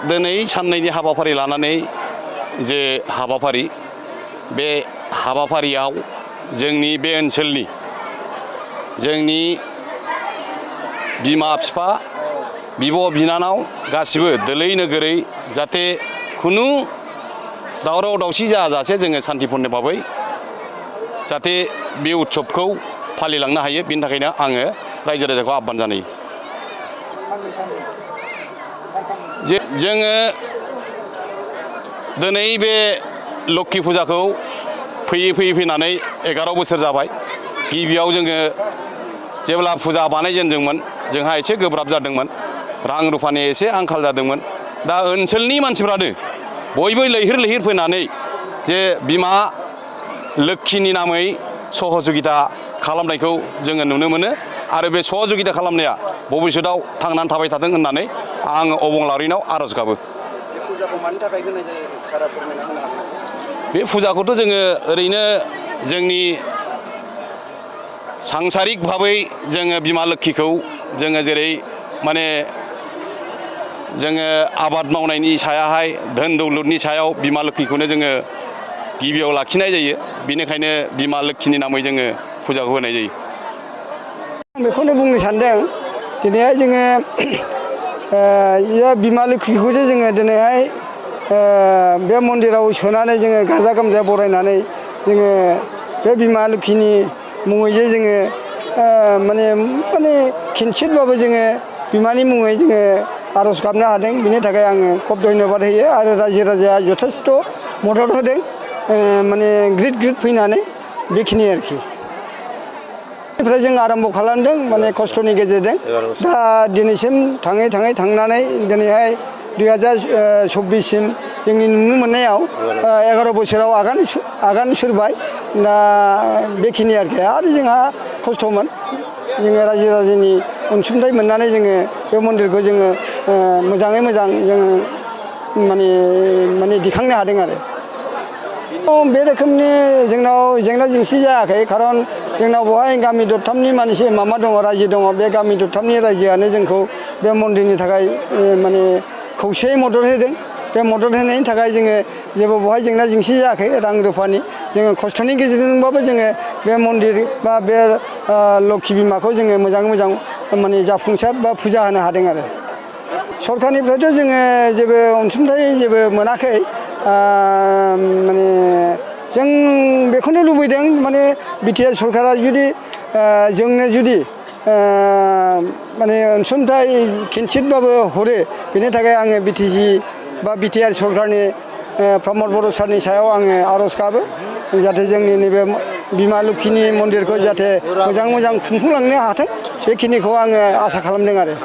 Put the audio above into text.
दिनै साननैनि हाबाफारि लानानै जे हाबाफारि बे हाबाफारियाव जोंनि बे ओनसोलनि जोंनि बिमा बिफा बिब' बिनानाव गासिबो दोलै नोगोरै जाहाथे खुनु दावराव दावसि जायाजासे जोङो सान्तिपुर्न भाबै जाहाथे बे उत्सबखौ फालिलांनो हायो बेनि थाखायनो आङो रायजो राजाखौ आह्वान जानाय जोङो दिनै बे लोक्षि फुजाखौ फैनानै 11 बोसोर जाबाय। गिबियाव जोङो जेब्ला फुजा बानायजेनदोंमोन जोंहा एसे गोब्राब जादोंमोन, रां रुफानि एसे आंखाल जादोंमोन। दा ओनसोलनि मानसिफ्रानो बयबो लैहोर फैनानै जे बिमा लोक्षिनि नामै सहजुगिता खालामनायखौ जोङो नुनो मोनो आरो बे सहजुगिता खालामनाया भबिष्यताव थांनानै थाबाय थाथों होननानै आं अबंलावरिनाव आरज गाबो। बे फुजाखौथ' जोङो ओरैनो जोंनि सांसारिक भाबै जोङो बिमा लोक्षिखौ जोङो जेरै माने जोङो आबाद मावनायनि सायावहाय धोन दौलतनि सायाव बिमा लोक्षिखौनो जोङो गिबियाव लाखिनाय जायो। बेनिखायनो बिमा लोक्षिनि नामै जोङो फुजाखौ होनाय जायो। आं बेखौनो बुंनो सानदों दिनैहाय जोङो बिमा लोक्षिखौसो जोङो दिनैहाय बे मन्दिराव सोनानै जोङो गाजा गोमजा बरायनानै जोङो बे बिमा लोक्षिनि मुङै जोङो माने खनसेबाबो जोङो बिमानि मुङै जोङो आरज गाबनो हादों। बिनि थाखाय आङो खोब धन्यबाद होयो आरो रायजो राजाया जथेस्थ' मदद होदों माने ग्रिद फैनानै बेखिनि आरोखि। निफ्राय जों आरम्भ खालामदों माने खस्थ'नि गेजेरजों दा दिनैसिम थांनानै दिनैहाय 2024सिम जोंनि नुनो मोननायाव 11 बोसोराव आगान सुरबाय। दा बेखिनि आरोखि आरो जोंहा खस्थ'मोन जोङो रायजो राजानि अनसुंथाइ मोननानै जोङो बे मन्दिरखौ जोङो मोजाङै मोजां जोङो माने दिखांनो हादों आरो बे रोखोमनि जोंनाव जेंना जेंसि जायाखै। खारन जोंनाव बेवहाय गामि दरथामनि माबा दङ, रायजो दङ। बे गामि दरथामनि रायजोआनो जोंखौ बे मन्दिरनि थाखाय माने खौसेयै मदद होदों। बे मदद होनायनि थाखाय जोङो जेबो बेवहाय जेंना जेंसि जायाखै। रां रुफानि जोङो खस्थ'नि गेजेरजोंबाबो जोङो बे मन्दिर बा बे लोक्षि बिमाखौ जोङो मोजाङै मोजां माने जाफुंसार बा फुजा होनो हादों आरो सरकारनिफ्रायथ' जोङो जेबो अनसुंथाइ जेबो मोनाखै। माने जों बेखौनो लुबैदों माने बिटिआर सरकारा जुदि जोंनो जुदि माने अनसुंथाइ खिन्थिबाबो हरो। बेनि थाखाय आङो बिटिसि बा बिटिआर सरकारनि प्रमद बर' सारनि सायाव आङो आरज गाबो जाहाथे जोंनि नैबे बिमा लोक्षिनि मन्दिरखौ जाहाथे मोजां खुंफुंलांनो हाथों बेखिनिखौ आङो आसा खालामदों आरो